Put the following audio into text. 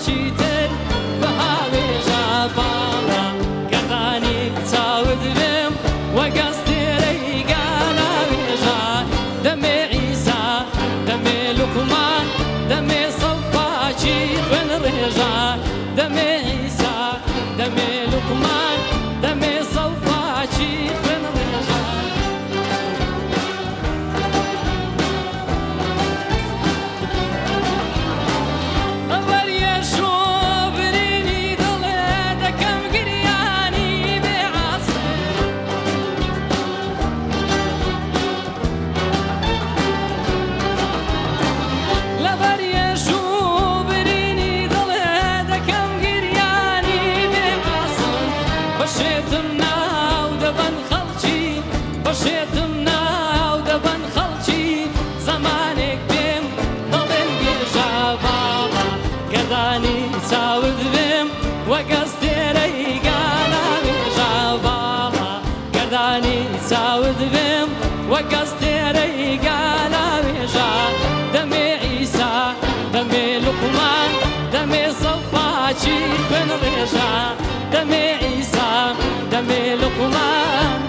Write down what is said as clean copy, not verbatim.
خەڵکی تر بهاوێژە باڵا گەردانی چاوت بێم وەک ئەستێرەی گالاوێژە دەمێ عیسا دەمێ لوقمان دەمێ سەفاکی خوێن ڕێژە دەمێ عیسا دەمێ لوقمان دەمێ سەفاکی خوێن ڕێژە. بەر یەشۆ برینی دڵێ دەکەم گریانی بێ عاسێ. لەبەر یەشۆ برینی دڵێ دەکەم گریانی بێ عاسم. بەشێتم ناو دەبەن خەڵکی بەشێتم ناو دەبەن خەڵکی زەمانێک بێم دەڵێن گێژە باڵا گەردانی چاوت بێم وەک ئەستێرەی گالاوێژە باڵا گەردانی چاوت بێم وەک ئەستێرەی گالاوێژە دەمێ عیسا دەمێ لوقمان دەمێ سەفاکی خوێن ڕێژە دەمێ عیسا دەمێ لوقمان.